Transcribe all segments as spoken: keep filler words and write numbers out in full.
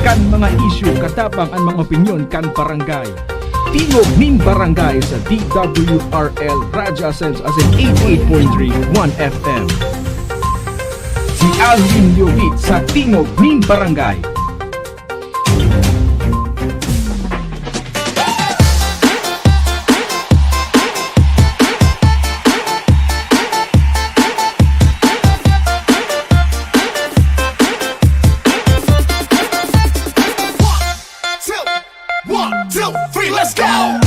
Kan mga isyu, katabang an mga opinyon kan barangay. Tingog nin Barangay sa D W R L Radyo Asenso asin eighty-eight point three One F M. Si Alvin Leovit sa Tingog nin Barangay. Two, one, two, three, let's go!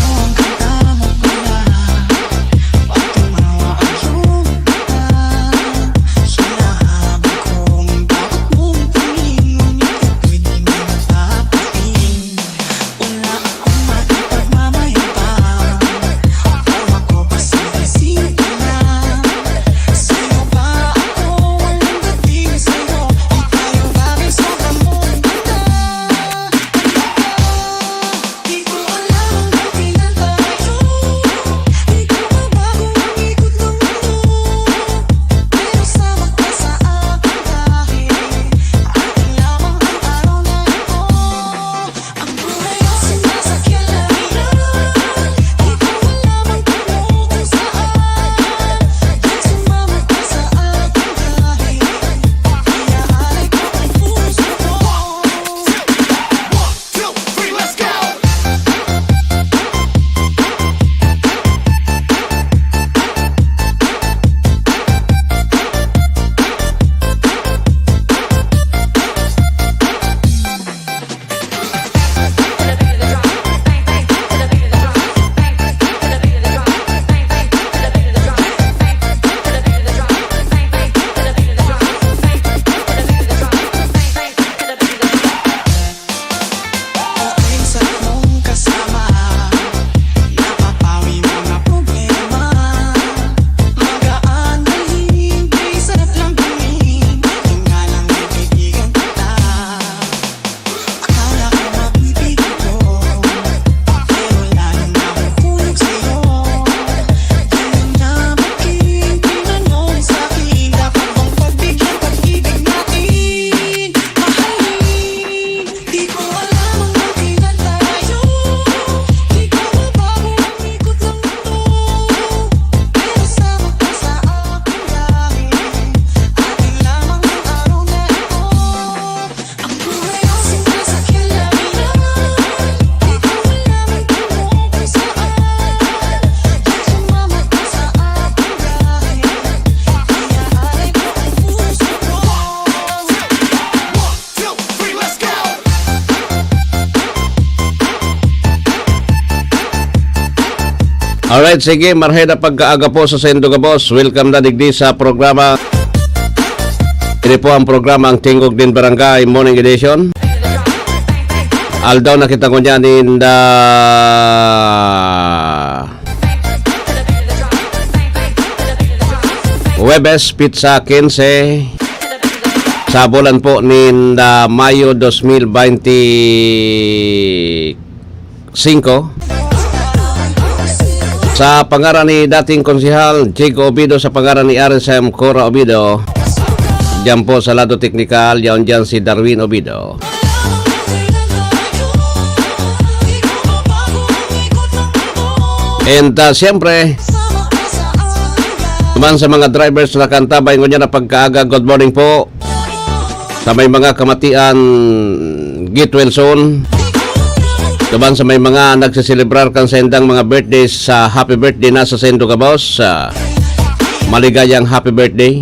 Alright, sige, marhay na pagkaaga po sa saindo gabos. Welcome na digdi sa programa. Ini po ang programa, ang Tingog nin Barangay Morning Edition. Aldaw na kita ngunyan in the Huwebes, petsa quince, sa bulan po nin, ah, Mayo dos mil bente singko. Sa pangaran ni dating Konsehal Jigo Obido, sa pangaran ni R S M Cora Obido, diyan po sa lado teknikal, yaon diyan si Darwin Obido. And, ah, siyempre, naman sa mga drivers na kantabay ngunyan na pagkaaga, good morning po. Sa may mga kamatian, get well soon. Naman sa may mga nagsiselebrar kan saindang mga birthdays, sa happy birthday na sa saindo gabos, ah, maligayang happy birthday.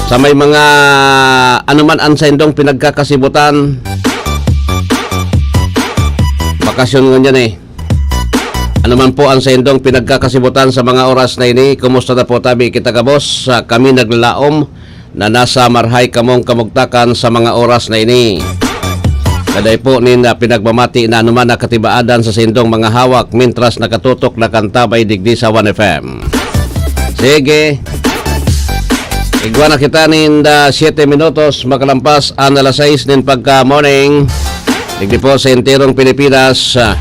Sa may mga, ano man ang saindong pinagkakasibutan, bakasyon ngunyan eh. Ano man po ang saindong pinagkakasibutan sa mga oras na ini, kumusta na po tabi kita gabos? Ah, kami naglalaom na nasa marhay kamong kamugtakan sa mga oras na ini. Kaday po nin, ah, pinagmamati na anuman na katibaadan sa saindong mga hawak mintras nakatutok na kantabay digdi sa One F M. Sige. Igwa na kita nin, ah, siyete minutos makalampas an alas sais nin pagka-morning. Digdi po sa enterong Pilipinas, ah,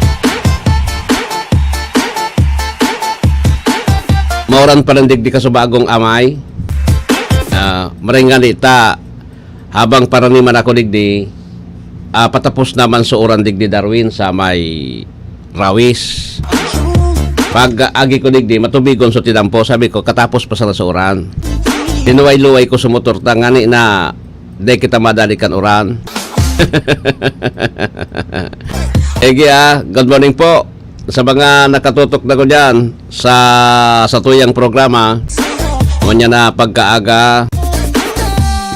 mauran pa rin digdi kasubagong amay. Ah, maray ngani ta, habang paraniman ako digdi, ah, patapos naman sa uran digdi Darwin sa may Rawis. Pag agi ko digdi, matubigon sa tinampo, sabi ko, katapos pa sana sa uran. Hinuway-luway ko sa motor ta, ngani na di kita madali kan uran. Egi ah, good morning po sa mga nakatutok na ko dyan sa satuyang programa. Ngunyan na pagkaaga,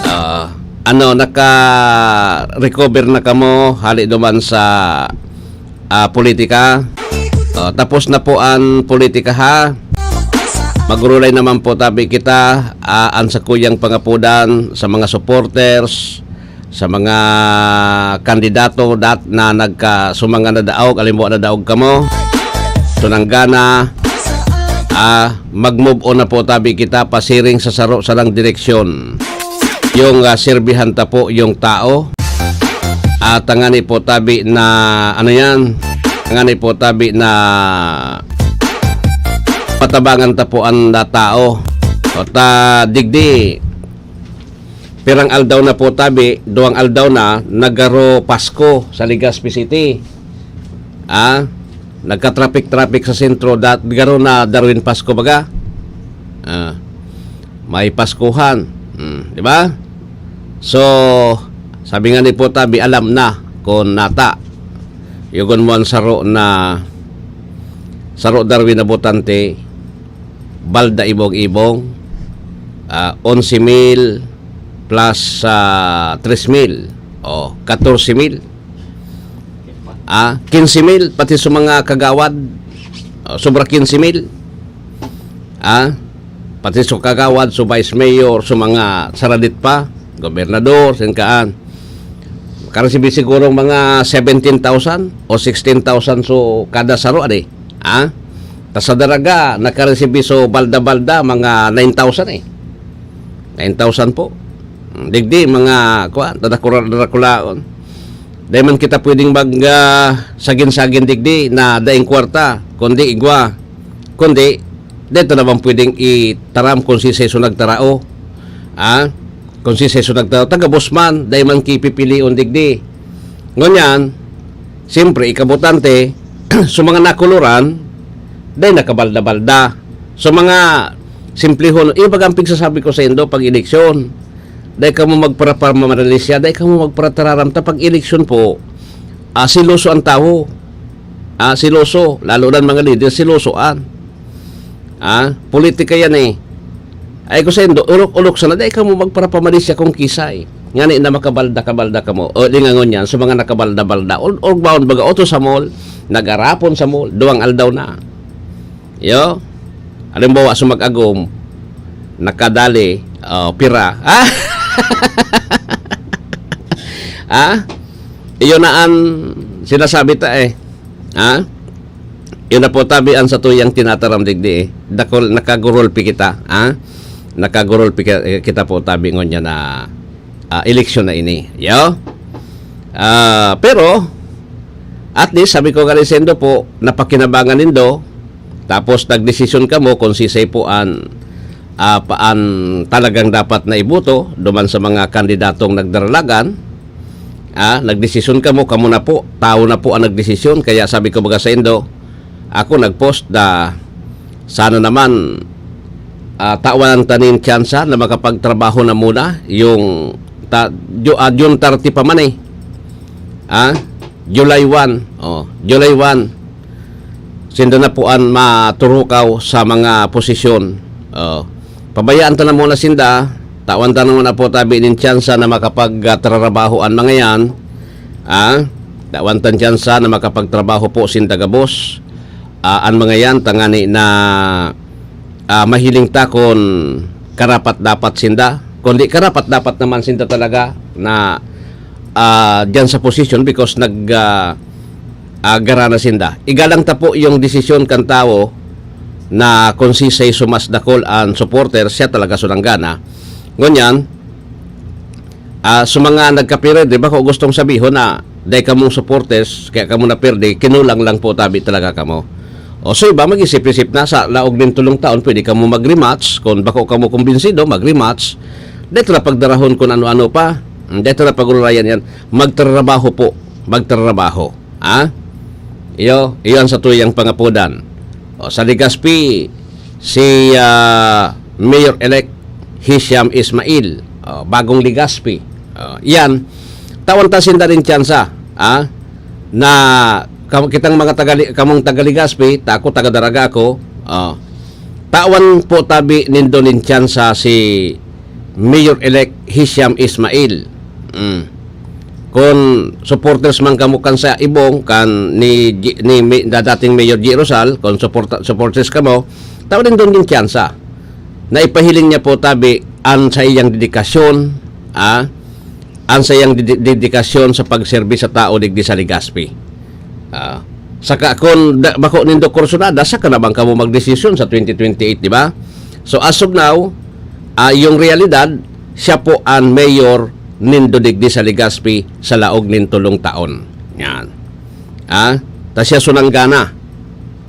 ah, ano, naka-recover na kamo hali duman sa, ah, politika? Oh, tapos na po ang politika, ha? Magrulay naman po tabi kita, ah, ang sakuyang pangapudan sa mga supporters, sa mga kandidato dat na nagka-, sa mga nadaog, halimbawa nadaog kamo, tunanggana, ah, mag-move on na po tabi kita pasiring sa saro sarang direksyon. Yung, ah, sirbihan ta po yung tao. At tangani po tabi na, ano yan? Tangani po tabi na patabangan ta po ang, ah, tao. O ta, digdi, pirang aldaw na po tabi, duwang aldaw na, nagaro Pasko sa Legazpi City. Ah, nagka-traffic-traffic sa sentro, dat, garo na Darwin Pasko baga. Ah, may Paskuhan. Hmm, di ba? So, sabi nga ni po tabi, alam na kung nata. Yugon mo ang saro na, saro Darwin na botante, balda ibong-ibong, ah, onse mil plus, ah, tres mil, o, katorse mil. Ah, kinse mil, pati sa mga kagawad, ah, sobra kinse mil. Ah, pati sa kagawad, sa vice mayor, sa mga saradit pa, gobernador, singkaan. Karesibi siguro mga seventeen thousand o sixteen thousand so kada saro, adi. Ah? Ta sa Daraga, nakaresibi so balda-balda, mga nine thousand eh. Nine thousand po. Hmm, digdi, mga, kuwan, dadakula-, dadakulaon. Dai man kita pwedeng mag, ah, sagin-sagin digdi na daing kwarta, kundi igwa. Kundi, dito naman pwedeng itaram kung si Seso nagtarao. Ah? Kung si Seso nagtarao, taga-boss man, dai man kipipilion digdi. Ngunyan, siyempre, ikabotante, sa mga nakuluran, dai nakabalda-balda. Sa mga simplihon, ibaga ang pigsasabi ko sa indo, pag eleksyon, dai kamo magparapamaradalisya, dai kamo magparatararamta. Pag eleksyon po, ah, siloso ang tawo. Ah, siloso, lalo na ang mga leader, silosoan. Ah, politika yan eh. Ay ko sa indo, ulok-ulok sana, dai kamo magparapamaradalisya kung kisay. Ngani na makabalda-kabalda kamo. O, di nga ngunyan, sa mga nakabalda-balda, ul-, ulog baon baga, oto sa mall, nagarapon sa mall, duwang aldaw na. Yo? Halimbawa, sa mag-agom, nakadali, oh, pira. Ah? Ah? Iyon na ang sinasabi ta eh. Ah? Yun na po, tabi, ang satuyang tinataram digdi eh. Dakul, nakagurulpi kita, ah? Nakagurulpi ki-, kita po, tabi, ngunyan na, ah, eleksyon na ini. Yo? Ah, pero, at least, sabi ko nga rin sa indo po, napakinabangan nindo, tapos nagdesisyon kamo kung sisay po an, ah, pa, an talagang dapat na iboto duman sa mga kandidatong nagdaralagan. Ah, nagdesisyon kamo, kamo na po, tawo na po ang nagdesisyon. Kaya sabi ko baga sa indo, ako nag-post na sana naman, ah, tawan ta nin tsansa na makapagtrabaho na muna yung ta-, Ju-, ah, June thirty pa man eh. Ah, July one. Oh, July one. Sinda na po an maturukaw sa mga posisyon. Oh, pabayaan ta na muna sinda. Tawan ta na muna po tabi nin tsansa na makapagtrabaho an mga yan. Ah, tawan tan tsansa na makapagtrabaho po sinda gabos. Ah, an mga yan, tangani na, ah, mahiling ta kun karapat-dapat sinda. Kundi karapat-dapat naman sinda talaga na, ah, diyan sa posisyon because nag, ah, ah, gara na sinda. Igalang ta po yung desisyon kan tawo na kung sisay sumas dakol an supporter, siya talaga sunanggana. Ngunyan, ah, sa mga nagkapirde, bako gustong sabihon na dai kamong supporters, kaya kamo napirde, kinulang lang po tabi talaga kamo. O sa iba, mag-isip-isip na sa laog nin tulong taon, pwede kamo mag-rematch. Kung bako kamo kumbinsido, mag-rematch. Dito na pagdarahon kung ano-ano pa. Hindi ito na pag-urulayan yan. Magtrabaho po. Magtrabaho. Ha? Iyo, iyo ang satuyang pangapodan. O, sa Legazpi, si, ah, Mayor-elect Hisham Ismail. O, bagong Legazpi. O, yan. Tawan ta sinda rin tsansa, ha? Na kam-, kitang mga taga, kamong taga Legazpi, ta ako, taga Daraga ako. O, tawan po tabi nindo nin tsansa si Mayor-elect Hisham Ismail. Mm. Kun supporters man kamo kan sa Ibong, kan ni G-, ni Mi-, da-, dating Mayor G. Rosal, kun suporta-, supporters kamo, tawan nindo nin tsansa na ipahiling niya po tabi an saiyang dedikasyon, ah, an saiyang dedi-, dedikasyon sa pagserbi sa tao digdi sa Legazpi. Ah, saka kun da-, bako nindo kursunada, saka na bang kamo magdesisyon sa twenty twenty-eight, di ba? So, as of now, ah, yung realidad, siya po an mayor nindo digdi sa Legazpi sa laog nin tolong taon. Yan. Ah, ta siya sunanggana.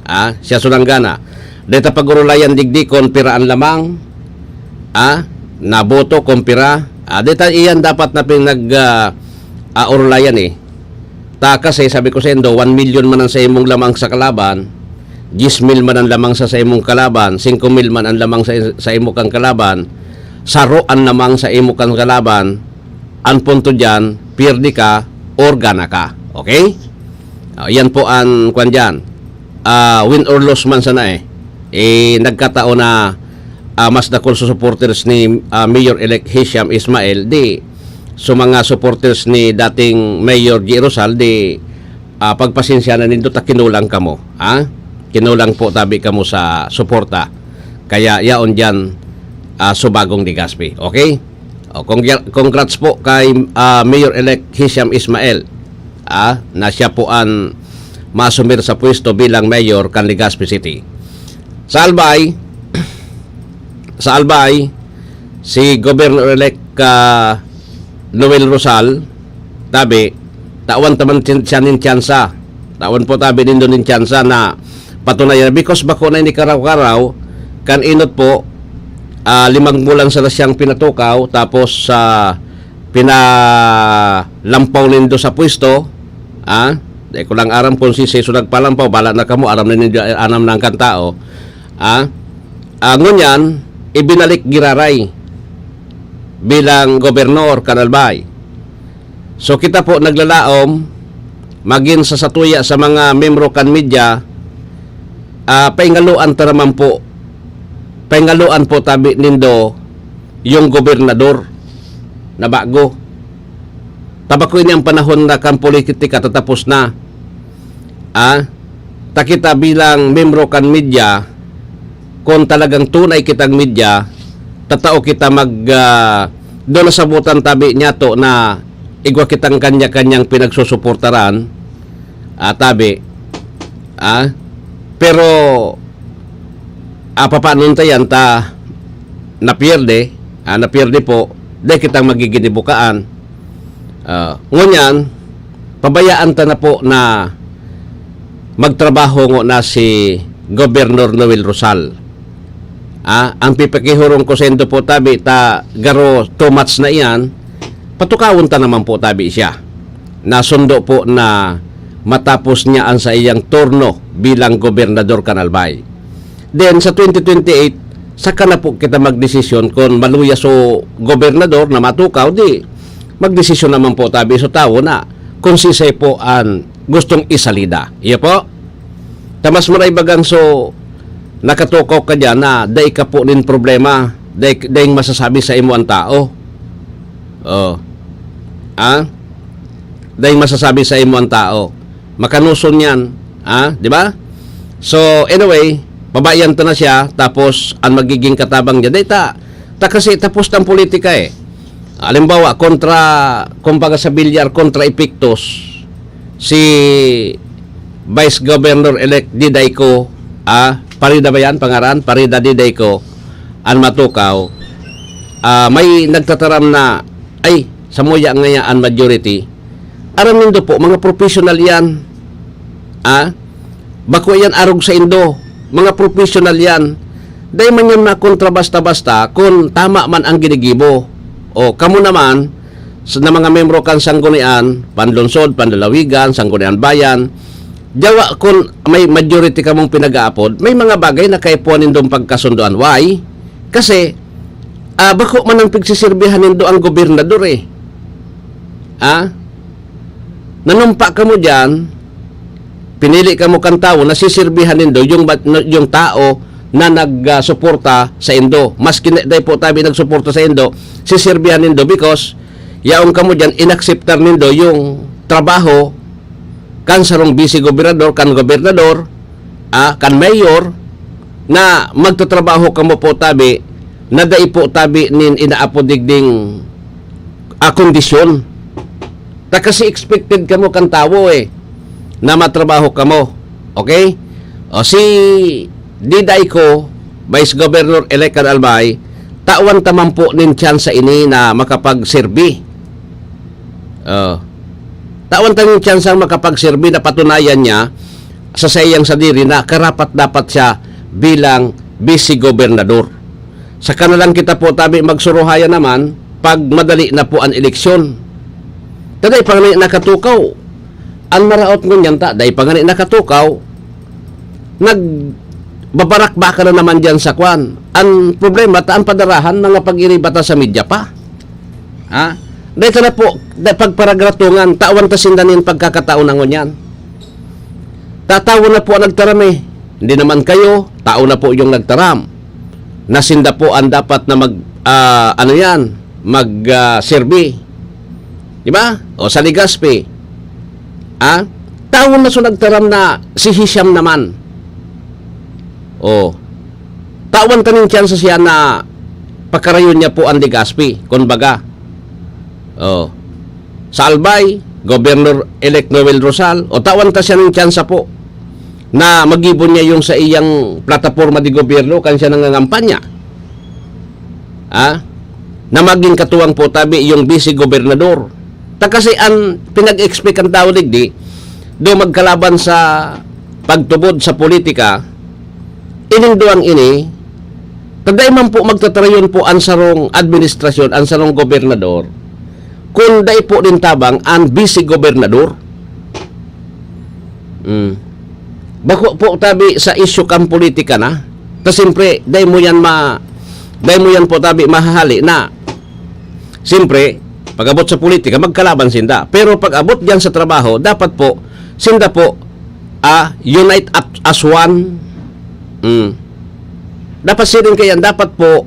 Ah, siya sunanggana. Deta pag-urulayan digdi kon pira an lamang, ah, na boto kon pira. Ah, deta iyan dapat na pinag, ah, ah, urulayan, eh. Ta kasi, sabi ko saindo, one million man an sa imong lamang sa kalaban, diyes mil man an lamang sa, sa imong kalaban, singko mil man an lamang sa, sa imo kang kalaban, saro an lamang sa imo kang kalaban, an punto diyan, pierde ka or gana ka. Okay? Ah, yan po an kwan diyan. Ah, win or lose man sana eh. Eh, nagkataon na, ah, mas dakul sa supporters ni, ah, Mayor-elect Hisham Ismail, di, so mga supporters ni dating Mayor G. Rosal, di, ah, pagpasensya na nindo ta kinulang kamo, ha? Kinulang po tabi kamo sa suporta. Kaya yaon diyan, ah, sa bagong Legazpi. Okay? O, congr-, congrats po kay, ah, Mayor-elect Hisham Ismail, ah, na siya po an maasumir sa pwesto bilang mayor kan Legazpi City. Sa Albay, sa Albay, si Governor-elect, ah, Noel Rosal, tabi, tawan ta man tsin-, siya nin tsansa. Tawan po tabi nindo nin tsansa na patunayan. Because bako na ini karaw-karaw, kan enot po, ah, limang bulan sana siyang pinatukaw, tapos, ah, pinalampaw nindo sa pwesto, ah, di ko lang aram kung si Seso nagpalampaw, bala na kamo, aram na nindo, aram na ang kan tao, ah, ah, ngunyan, ibinalik giraray bilang gobernador kan Albay. So, kita po naglalaom, magin sa satuya sa mga membro kan media, ah, paingaluan ta naman po, paingaluan po tabi nindo yung gobernador na bago. Tabako ini ang panahon na kan politika tatapos na. Ah, ta kita bilang membro kan media, kung talagang tunay kitang media, tatao kita mag, ah, doon nasabutan tabi niya to na igwa kitang kanya-kanyang pinagsusuportaran, ah, tabi, ah, pero, ah, papanon ta yan ta napierde, ah, napierde po, dahil kitang magiging ibukaan. Ah, ngunyan, pabayaan ta na po na magtrabaho ngona si Gobernador Noel Rosal. Ah, ang pipakihurong ko saindo po tabi ta garo too much na iyan, patukawon ta naman po tabi siya. Nasundo po na matapos niya ang saiyang turno bilang gobernador kan Albay. Then, sa twenty twenty-eight, saka na po kita magdesisyon kung maluya so gobernador na matukaw, di magdesisyon naman po tabi so tawo na kung sisay po an gustong isalida. Iyo po? Ta mas maray bagang so nakatukaw ka diyan na dai ka po nin problema, dai, daing masasabi sa imo ang tao. Oh. Ah? Daing masasabi sa imo ang tao. Makanoson yan. Ah? Di ba? So, anyway, pabayan ta na siya, tapos ang magiging katabang niya, dai ta, ta kasi tapos ng politika eh. Halimbawa, kontra, kumbaga sa bilyar, kontra epektos, si Vice Governor-elect Diday Co, ah, Parida ba yan, pangaran? Parida Diday Co, an matukaw, ah, may nagtataram na, ay, samuya ngaya an majority. Aram nindo po, mga professional yan. Ah? Bako yan arog saindo. Mga professional yan. Dai man yan makontra basta-basta kun tama man ang ginigibo. O, kamo naman, sa, na mga membro kan sanggunian, panlungsod, panlalawigan, sanggunian bayan, yawa kun may majority kamong pinag-aapod, may mga bagay na kaipuhan nindong pagkasundoan. Why? Kasi, ah, bako man ang pigsisirbihan nindo ang gobernador eh. Ah? Nanumpa kamo diyan, pinili kamo kan tawo na sisirbihan nindo yung bat-, yung tao na nagsuporta sa indo. Maski na, dai po tabi nagsuporta sa indo, sisirbihan nindo because yaon kamo diyan, inakseptar nindo yung trabaho kan sarong vice gobernador, kan gobernador, ah, kan mayor, na magtatrabaho kamo po tabi, na dai po tabi nin inaapod digding, ah, kondisyon. Ta kasi expected kamo kan tawo eh, na matrabaho kamo. Okay? O si Diday ko, Vice Governor-elect kan Albay, tawan ta man po nin tsansa ini na makapagserbi. Oh. Tawan ta nin tsansang makapagserbi na patunayan niya sa saiyang sadiri na karapat-dapat siya bilang vice gobernador. Saka na lang kita po tabi magsuruhaya naman pag madali na po an eleksyon. Ta dai pa ngani nakatukaw. An maraot ngunyan ta, dai pa ngani nakatukaw. Nagbabarakbakan na naman diyan sa kwan. An problema ta, an padarahan, mga pag-iriba ta sa media pa. Ha? Dai ta na po, dai pagparagratungan, tawan ta sinda nin pagkakataon na ngunyan. Tatawo na po ang nagtaram eh. Hindi naman kayo, tao na po yung nagtaram. Na sinda po ang dapat na mag, ah, ano yan, mag, ah, serbi. Di ba? O sa Legazpi. Ah? Tao na so nagtaram na si Hisham naman. O. Tawan ta nin tsansa siya na pakarayon niya po ang Legazpi, kun baga. O. Sa Albay, Governor-elect Noel Rosal, o tawan ta siya nin tsansa po na magibon niya yung sa iyang plataporma de gobyerno kan siya nangangampanya. Ah? Na maging katuwang po tabi yung vice gobernador. Ta kasi an pinag-expect kan tawo digdi, do magkalaban sa pagtubod sa politika, ining duwang ini, ta dai man po magtatarayon po an sarong administrasyon, an sarong gobernador, kun dai po nin tabang an vice gobernador. Mm. Bako po tabi sa isyu kan politika na. Ta siyempre, dai mo yan ma-, dai mo yan po tabi mahahali na. Siyempre, pag-abot sa politika, magkalaban sinda. Pero pag-abot diyan sa trabaho, dapat po, sinda po, ah, unite at, as one. Mm. Dapat siring kayan, dapat po,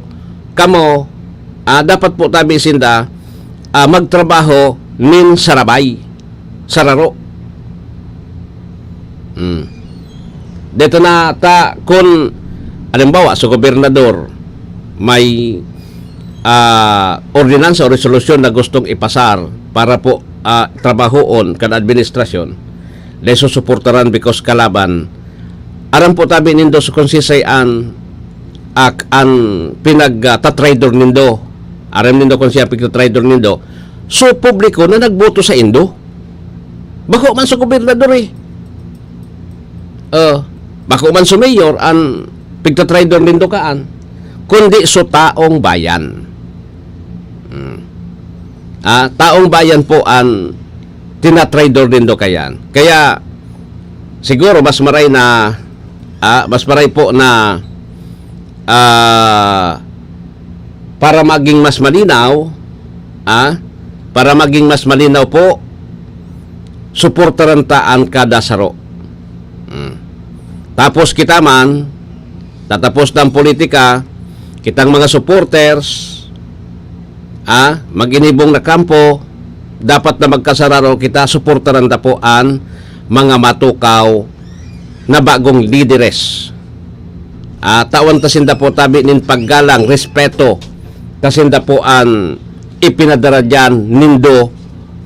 kamo, ah, dapat po tabi sinda, ah, magtrabaho nin sarabay, sararo. Mm. Dito na ta, kun, halimbawa, sa gobernador, may, ah, ordinansa o resolusyon na gustong ipasar para po, ah, trabahoon kan administrasyon, dahil susuportaran because kalaban. Aram po tabi nindo sa kung sisay an, ak-, an pinag, ah, tatraidor nindo. Aram nindo kung siya pagtatraidor nindo. So, publiko na nagboto sa indo. Bako man sa gobernador eh. Oh, bako man sa mayor an pigtatraidor nindo kaan, kundi sa taong bayan. Hmm. Ah, taong bayan po an tinatraidor nindo kayan. Kaya, siguro mas maray na, ah, mas maray po na, ah, para maging mas malinaw, ah, para maging mas malinaw po, suportaran ta an kada saro. Hmm. Tapos kita man, tatapos na ang politika, kitang mga supporters, ah, mag-inibong na kampo, dapat na magkasararo kita, suportaran ta po an mga matukaw na bagong lideres. Ah, tawan ta sinda po tabi nin paggalang, respeto, ta sinda po an ipinadara diyan nindo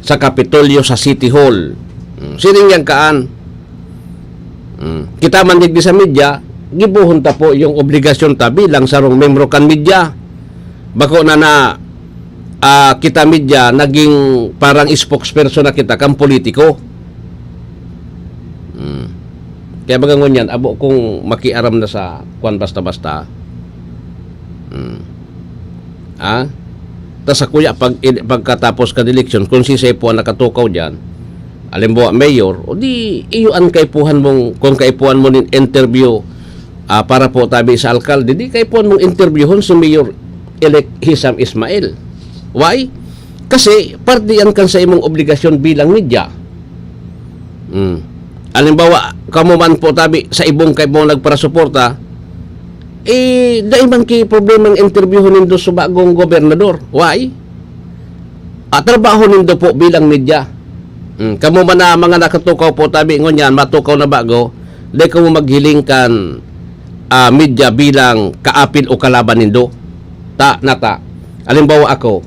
sa Kapitolyo, sa City Hall. Hmm, siring yan kaan. Hmm, kita man digdi sa media, gibohon ta po yung obligasyon ta bilang sarong membro kan media. Bako na na, ah, kita media, naging parang spokesperson na kita kan politiko. Hmm. Kaya baga ngunyan, abo kung makiaram na sa kwan basta-basta. Hmm. Ah? ta sakuya pag, pagkatapos kan eleksyon, kung siisay po ang nakatukaw diyan, halimbawa, mayor, o di, iyo an kaipuhan mong, kung kaipuhan mo nin interview, ah, para po tabi sa alkalde, di kaipuhan mong interviewhon si Mayor-elect Hisam Ismail. Why? Kasi parte yan kan sa imong obligasyon bilang media. Hmm. Halimbawa, kamo man po tabi sa ibong kaipuhan nagparasuporta, eh, dai man ki problema ang interviewhon nindo sa bagong gobernador. Why? Ah, trabaho nindo po bilang media. Hmm, kamo man na mga nakatukaw po, tabi ngunyan, matukaw na bago, dai kamo maghiling kan, ah, media bilang kaapil o kalaban nindo. Ta, nata. Halimbawa ako,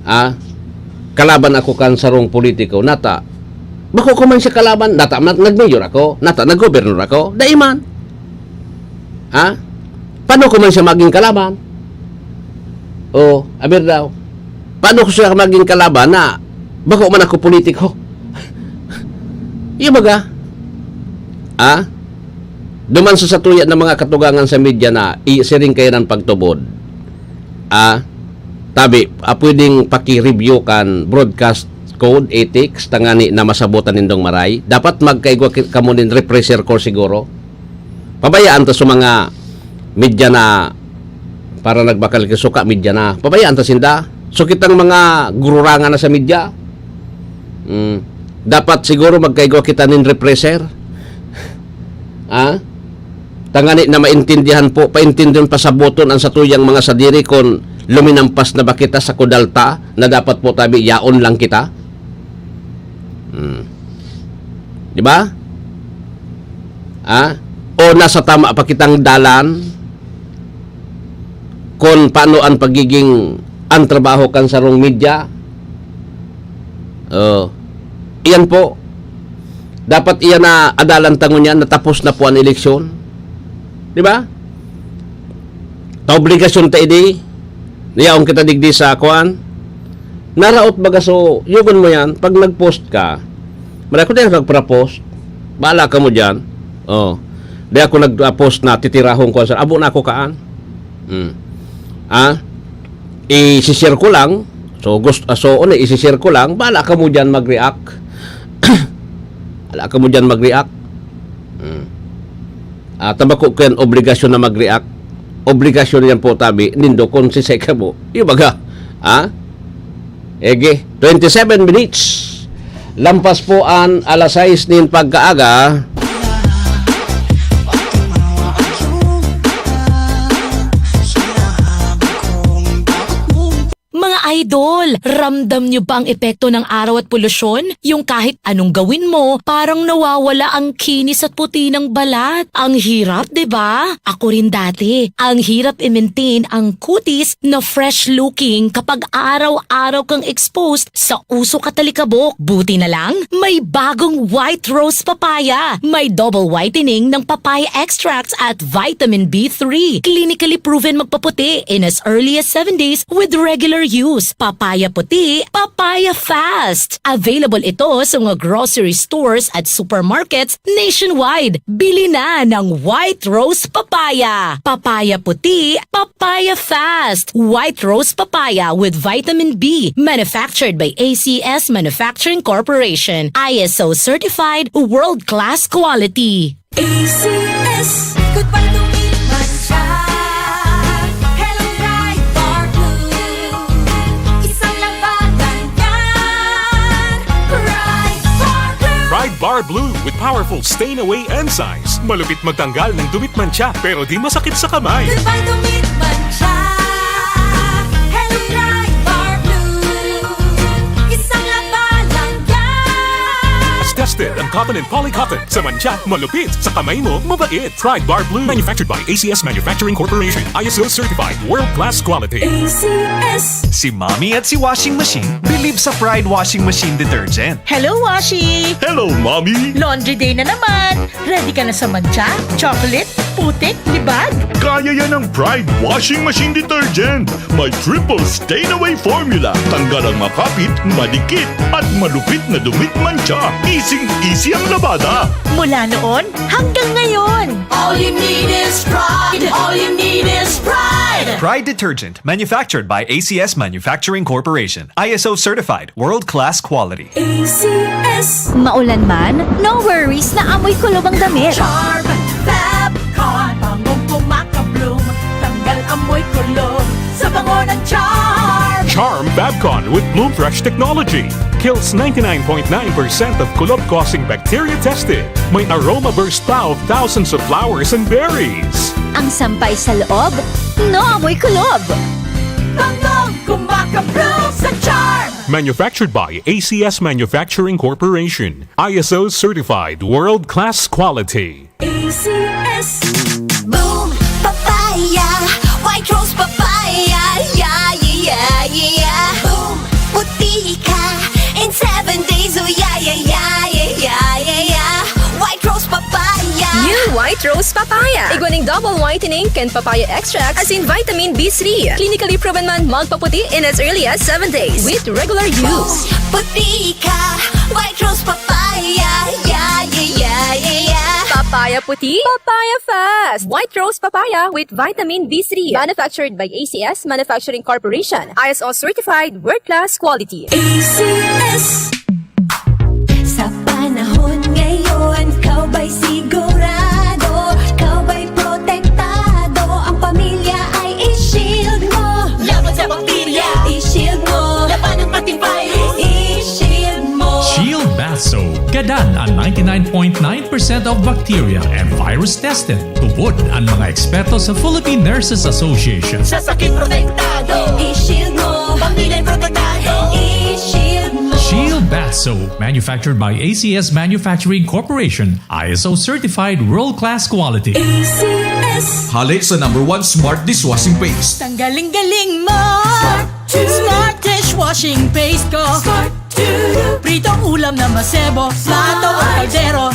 ah, kalaban ako kan sarong politiko, nata. Bako ko man siya kalaban, nata, ma-, nag-mayor ako, nata, nag-governor ako, dai man. Ha? Paano ko man siya maging kalaban? O, aber daw. Paano ko siya maging kalaban na bako man ako politiko? Iyo baga? Ha? Duman sa satuya ng mga katugangan sa media na i-, siring kayo ng pagtubod. Ah, tabi, ah, pwedeng paki-review kan broadcast code ethics tangani na masabotan nindong maray. Dapat magkaigwa ki-, kamo nin refresher course siguro. Pabayaan ta sa mga media na para nagbakal ki suka, media na. Pabayaan ta sinda. So, kitang mga gururangan na sa media, mm, dapat siguro magkaigwa kita nin refresher. Ah? Tangani na maintindihan po, paintindihan, pasaboton ang satuyang mga sadiri kun luminampas na ba kita sa kudalta na dapat po tabi yaon lang kita? Hmm. Di ba? Ah? O nasa tama pa kitang dalan? Kun paano ang pagiging, ang trabaho kan sarong media? Oh. Iyan po. Dapat iyan na adalan ta ngunyan, natapos na po ang eleksyon. Di ba? Ta obligasyon ta ini. Nayaon kita digdi sa kuan. Naraot baga, so, yugon mo yan, pag nag-post ka, maray ko din nagpra-post. Bahala ka mo dyan. Oh. Di ako nag-post na titirahon ko sa abo na ako kaan. Hmm. Ah? I-share ko lang. So, gusto, so, ano, i-share ko lang. Bahala ka mo dyan mag-react. Bahala ka mo dyan mag-react. Hmm. Ah, ta bako ko yan obligasyon na mag-react. Obligasyon yan po, tabi, nindo kung sisay ka mo. Yung baga, ha? Ege, twenty-seven minutes. Lampas po an alas sais nin pagkaaga. Mga idol, ramdam niyo ba ang epekto ng araw at polusyon? Yung kahit anong gawin mo, parang nawawala ang kinis at puti ng balat. Ang hirap, di ba? Ako rin dati. Ang hirap i-maintain ang kutis na fresh-looking kapag araw-araw kang exposed sa usok at alikabok. Buti na lang, may bagong White Rose Papaya. May double whitening ng papaya extracts at vitamin B three. Clinically proven magpaputi in as early as seven days with regular use. Papaya puti, papaya fast. Available ito sa mga grocery stores at supermarkets nationwide. Bili na ng White Rose Papaya. Papaya puti, papaya fast. White Rose Papaya with vitamin B. Manufactured by A C S Manufacturing Corporation. I S O certified, world-class quality. A C S. Goodbye to meat mancha. Hello, Pride Bar Blue. Isang labanan yan. Pride Bar Blue. Pride Bar Blue with powerful stain away enzymes. Malupit magtanggal ng dumit mancha, pero di masakit sa kamay. Goodbye to meat mancha. Hello, Pride Bar Blue. Isang labanan yan. As tested ang cotton and polycotton. Sa mancha, malupit. Sa kamay mo, mabait. Pride Bar Blue. Manufactured by A C S Manufacturing Corporation. I S O certified. World class quality. A C S. Si Mommy at si Washing Machine believe sa Pride Washing Machine Detergent. Hello, Washi! Hello, Mommy! Laundry day na naman! Ready ka na sa mancha, chocolate, putik, libag? Kaya yan ng Pride Washing Machine Detergent. May triple stain away formula. Tanggal ang makapit, madikit, at malupit na dumit mancha. Easy-easy ang labada. Mula noon hanggang ngayon. All you need is Pride. All you need is Pride. Pride detergent, manufactured by A C S Manufacturing Corporation. I S O certified, world-class quality. A C S. Maulan man, no worries na amoy kulob ang damit. Charm Fab Con, bangong kumakabloom, tanggal amoy kulob sa bango ng Charm. Charm Fab Con with Bloom Fresh technology kills ninety-nine point nine percent of kulob-causing bacteria tested. May aroma burst pa of thousands of flowers and berries. Ang sampay sa loob, no amoy kulob. Bangong kumakabloom sa Charm. Manufactured by A C S Manufacturing Corporation. I S O certified world-class quality. A C S. Boom Papaya, White Rose Papaya, yeah, yeah, yeah, yeah. Boom Puti ka in seven days, oh yeah, yeah, yeah, yeah, yeah, yeah, yeah. White Rose Papaya. New White Rose Papaya. Igwa ning double whitening kan papaya extract, asin vitamin B three. Clinically proven man magpaputi in as early as seven days with regular use. Puti ka, White Rose Papaya, yeah, yeah, yeah, yeah, yeah. Papaya puti, papaya fast. White Rose Papaya with vitamin B three. Manufactured by A C S Manufacturing Corporation. I S O certified, world-class quality. A C S. Sa panahon ngayon, ikaw ba'y sigurado? Ikaw ba'y protektado? Ang pamilya ay i-shield mo. Laban sa bakterya, i-shield mo. Labanan pati virus, i-shield mo. Shield Bath Soap. Gadan ang ninety-nine point nine percent of bacteria and virus tested. Tubod ang mga eksperto sa Philippine Nurses Association. Sa sakit protektado, i-shield mo. Pamilya protektado, i-shield mo. Shield Bath Soap, manufactured by A C S Manufacturing Corporation, I S O certified world-class quality. A C S. Hale sa number one smart dishwashing paste. Tanggaling-galing mo. Smart dishwashing paste ko. Pritong ulam na masebo, plato o kaldero.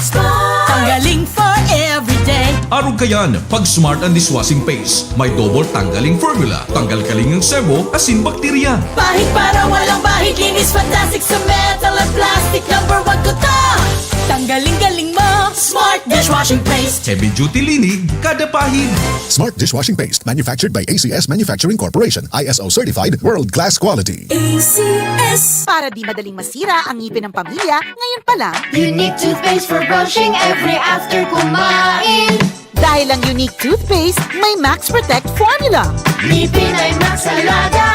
Tanggaling for everyday. Arog kayan, pag smart ang dishwashing paste. May double tanggaling formula. Tanggal kaling ang sebo, asin bakterya. Pahid para walang bahid, linis fantastic sa metal at plastic. Number one ko to. Tanggaling-galing mo. Smart dishwashing paste. Heavy duty linig, kada pahid. Smart dishwashing paste, manufactured by A C S Manufacturing Corporation, I S O certified, world class quality. A C S. Para di madaling masira ang ngipin ng pamilya, ngayon pa lang. Unique toothpaste for brushing every after kumain. Dahil ang Unique Toothpaste may Max Protect Formula. Ngipin ay Max Alaga,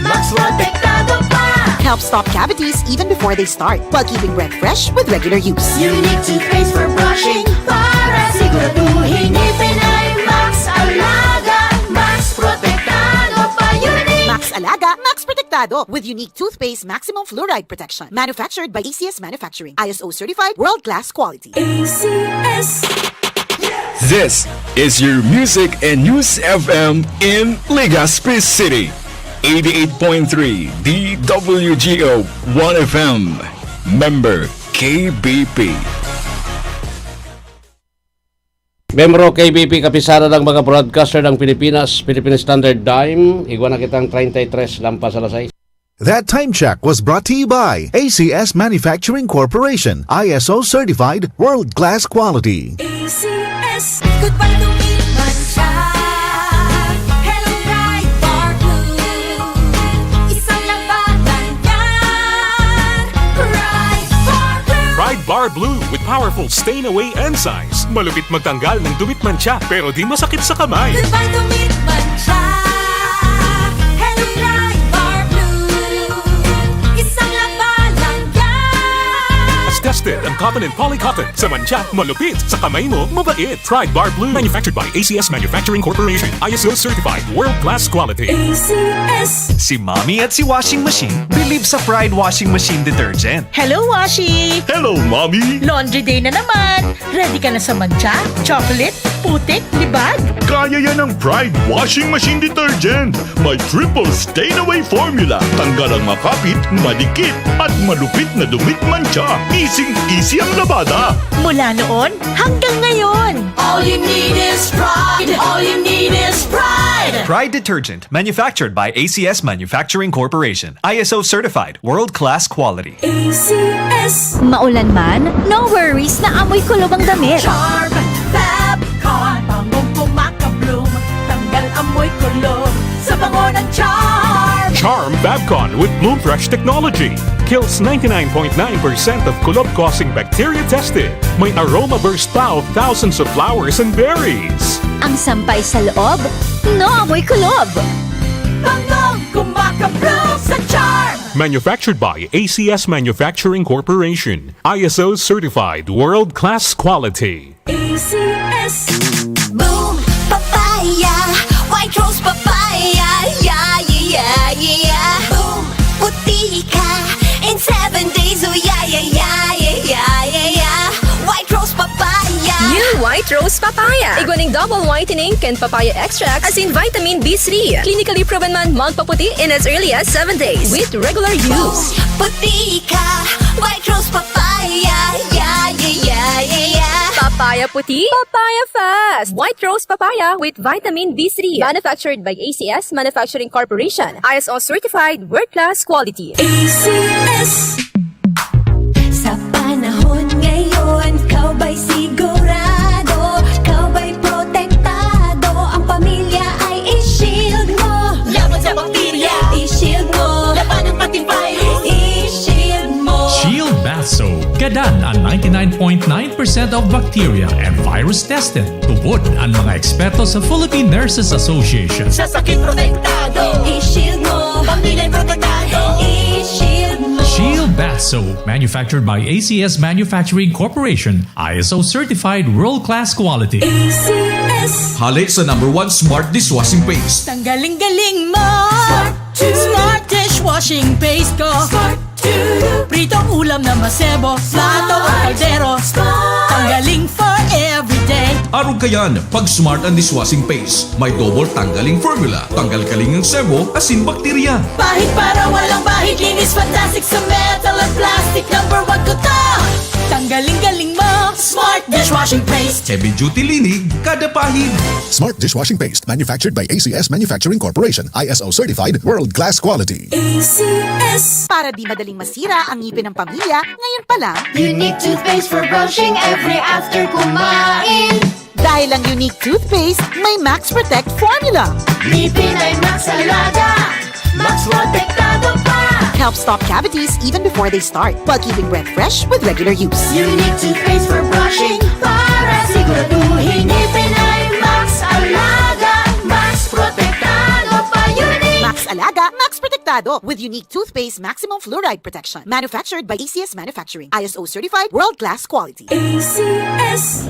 Max Protektado pa. Helps stop cavities even before they start, while keeping breath fresh with regular use. Unique Toothpaste for brushing para siguraduhin ngipin ay Max Alaga, Max Protektado pa. Unique Max Alaga, Max Protektado with Unique Toothpaste Maximum Fluoride Protection. Manufactured by A C S Manufacturing. I S O certified, world-class quality. A C S. This is your Music and News F M in Legazpi City. eighty-eight point three D W G O one F M. Member K B P. Membro K B P, Kapisanan ng mga Broadcaster ng Pilipinas, Philippine Standard Time. Igwa na kitang treinta y tres lampas alas sais. That time check was brought to you by A C S Manufacturing Corporation, I S O certified, world class quality. A C S. Goodbye to meat mancha. Hello, Pride Bar Blue. Isang labanan yan. Pride Bar Blue. Pride Bar Blue with powerful stain away enzymes. Malupit magtanggal ng dumi at mancha pero di masakit sa kamay. Goodbye to meat mancha. Hello, Pride Bar Blue. Isang labanan yan. Tested ang cotton and poly cotton. Sa mancha, malupit. Sa kamay mo, mabait. Pride Bar Blue. Manufactured by A C S Manufacturing Corporation. I S O certified. World class quality. A C S. Si Mommy at si Washing Machine believe sa Pride Washing Machine Detergent. Hello, Washi! Hello, Mommy! Laundry day na naman! Ready ka na sa mancha, chocolate, putik, libag? Kaya yan ng Pride Washing Machine Detergent. May triple stain away formula. Tanggal ang makapit, madikit, at malupit na dumi at mancha. Easing-easy ang labada. Mula noon hanggang ngayon. All you need is Pride. All you need is Pride. Pride Detergent, manufactured by A C S Manufacturing Corporation. I S O certified, world-class quality. A C S. Maulan man, no worries na amoy kulob ang damit. Charm Fab Con, bangong kumakabloom, tanggal ang Amoy kulog sa bango ng Charm. Charm Babcon with Bloom Fresh technology kills ninety-nine point nine percent of kulog-causing bacteria tested. May aroma burst pa of thousands of flowers and berries. Ang sampay sa loob, naamoy kulog. Bangong kumakabloom sa Charm. Manufactured by A C S Manufacturing Corporation. I S O certified world-class quality. A C S. Boom Papaya, White Rose Papaya, yeah, yeah, yeah, yeah, yeah. Boom, puti ka in seven days, oh yeah, yeah, yeah, yeah, yeah, yeah, yeah. White Rose Papaya. New White Rose Papaya. Igwa nin double whitening kan papaya extract, asin vitamin B three. Clinically proven man magpaputi in as early as seven days with regular use. Boom, puti ka, White Rose Papaya, yeah, yeah, yeah, yeah, yeah. Papaya puti, papaya fast. White Rose Papaya with vitamin B three. Manufactured by A C S Manufacturing Corporation. I S O certified, world-class quality. A C S. Sa panahon ngayon, ikaw ba'y sigurado, ikaw ba'y protektado, ang pamilya ay i-shield mo. Laban sa bakterya, i-shield mo. Labanan pati virus, i-shield mo. Shield Bath Soap. Gadan an ninety-nine point nine percent of bacteria and virus tested. Tubod an mga eksperto sa Philippine Nurses Association. Sa sakit protektado, i-shield mo. Pamilya protektado, i-shield mo. Shield Bath Soap, manufactured by A C S Manufacturing Corporation, I S O certified world-class quality. A C S. Hale sa number one smart dishwashing paste. Tanggaling-galing mo. Smart. Smart dishwashing paste ko. Smart. Pritong ulam na masebo, plato o kaldero. Smart. Tanggaling for everyday. Arog kayan, pag Smart ang dishwashing paste, may double tanggaling formula. Tanggal kaling ang sebo, asin bakterya. Pahid para walang bahid, linis fantastic sa metal at plastic. Number one ko to. Tanggaling-galing mo, Smart dishwashing paste. Heavy duty linig, kada pahid. Smart dishwashing paste, manufactured by A C S Manufacturing Corporation, I S O certified, world class quality. A C S. Para di madaling masira ang ngipin ng pamilya, ngayon pa lang. Unique toothpaste for brushing every after kumain. Dahil ang Unique toothpaste may Max Protect formula. Ngipin ay Max Alaga, Max Protektado pa. Helps stop cavities even before they start, while keeping breath fresh with regular use. Unique toothpaste for brushing, para siguraduhin ngipin ay Max Alaga, Max Protektado pa. Unique. Max Alaga, Max Protektado, with Unique toothpaste, maximum fluoride protection. Manufactured by A C S Manufacturing. I S O certified, world class quality. A C S.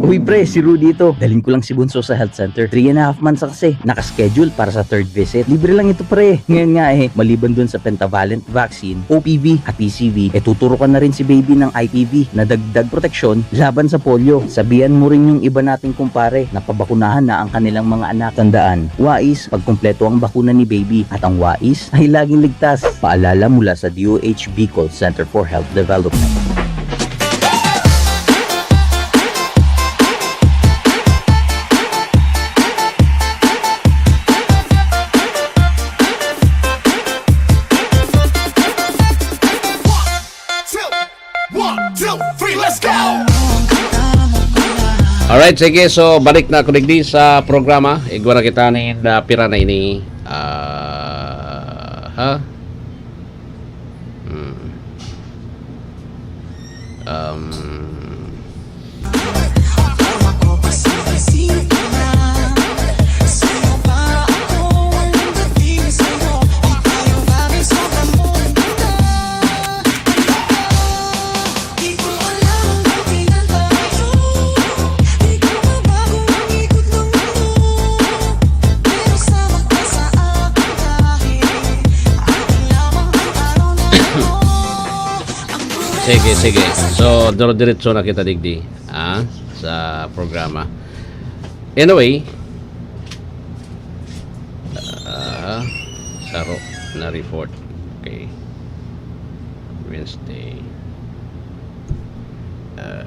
Uy, pre, si Rudy ito. Dalhin ko lang si Bunso sa health center. Three and a half months na kasi. Nakaschedule para sa third visit. Libre lang ito, pre. Ngayon nga eh, maliban dun sa pentavalent vaccine, O P V at P C V, eh, tuturukan na rin si baby ng I P V na dagdag proteksyon laban sa polio. Sabihan mo rin yung iba nating kumpare na pabakunahan na ang kanilang mga anak. Tandaan, wais pag kumpleto ang bakuna ni baby, at ang wais ay laging ligtas. Paalala mula sa D O H Bicol Center for Health Development. One, two, three, let's go! Alright, sige. So, balik na ako digdi sa programa. Igwa na kita nin, ah, pira na ini. Ah, ha? Hmm. Um, Sige, sige. So, dire-diretso na kita digdi, ah, sa programa. Anyway, ah, saro na report. Okay. Wednesday. Ah.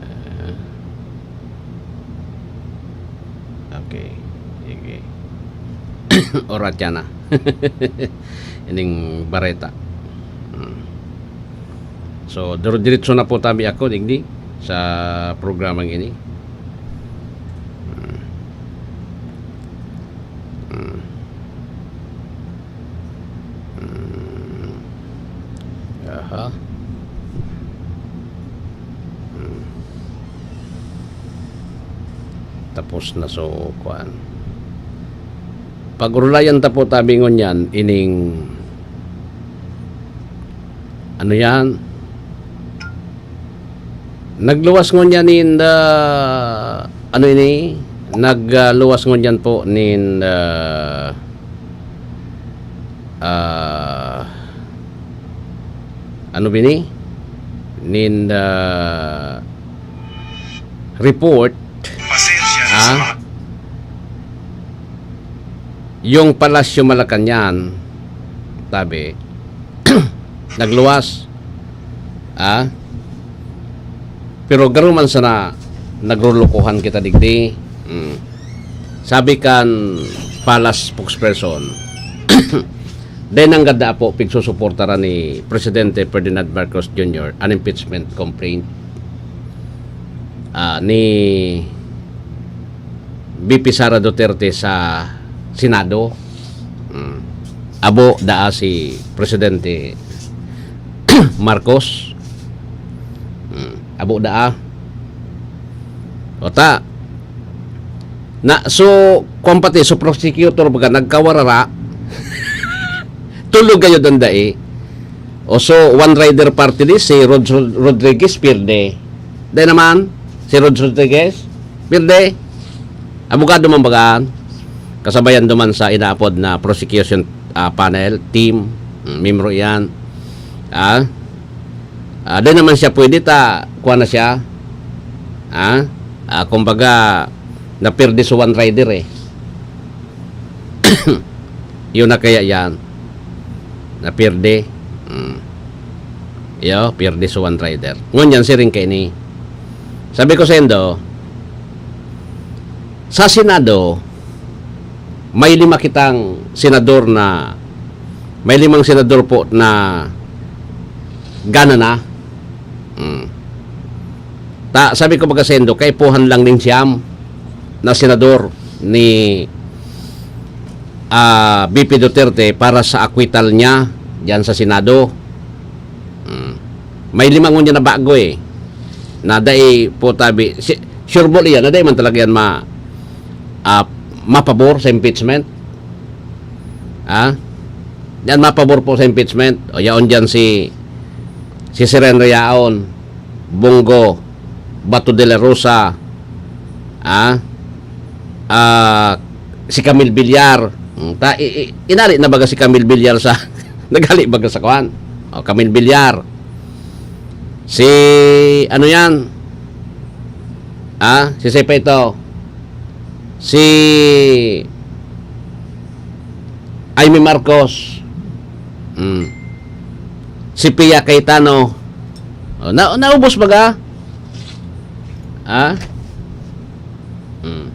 Ah. Okay. Sige. Oras yan na. Ining bareta. Hmm. So, dire-diretso na po tabi ako digdi sa programang ini. Hmm. Hmm. Hmm. Aha. Hmm. Tapos na, so, kuan. Pag-urulayan ta po, tabi ngunyan, ining, ano yan? Nagluwas ngunyan in the, ano ini? Nagluwas ngunyan po nin, ah, ah, ano bini? Nin, ah, report, Pasensya na sa ah, mga yung Palasyo Malacañang, tabi, nagluwas. Ah? Pero garo man sana nagrulukuhan kita digdi. Mm. Sabi kan Palace spokesperson, dai nanggad na apo pigsusuportaran ni Presidente Ferdinand Marcos Junior an impeachment complaint, ah, ni V P Sara Duterte sa Senado. Mm. Abo daa si Presidente Marcos. Mm. Abo daa. O ta, na, so, kuwan pati, so prosecutor baga nagkawarara. Tulog gayod an dai. O so, one rider party list, si Rod Rodriguez, pirde. Dai naman, si Rod Rodriguez, pirde. Abogado man bagaan. Kasabayan duman sa inaapod na prosecution, ah, panel, team. Mm, miyembro iyan. Ah? Ah, dai naman siya pwede ta, kuwan na siya. Ah? Ah, kumbaga, napirde sa one rider eh. Yun na kaya yan. Napirde. Mm. Yo, pirde sa one rider. Ngunyan, siring kaini. Sabi ko saindo, sa Senado, may lima kitang senador na, may limang senador po na gana na. Mm. Ta, sabi ko baga saindo, kaipuhan lang nin siyam na senador ni, ah, V P Duterte para sa acquittal niya diyan sa Senado. Mm. May lima ngunyan na bago eh, na dai po tabi, si, sure ball iyan, na dai man talaga yan ma-, ah, mapabor sa impeachment. Ah? Yan, mapabor po sa impeachment. O, yaon dyan si, si Seren Reaon, Bong Go, Bato de la Rosa, ah? Ah, si Camille Villar. Hmm, ta, i, i, inali na baga si Camille Villar sa, naghali baga sa kuan. O, Camille Villar. Si, ano yan? Ah, si Sepeto. Si Imee Marcos. Hmm. Si Pia Cayetano. O, na, naubos baga? Ah? Hmm.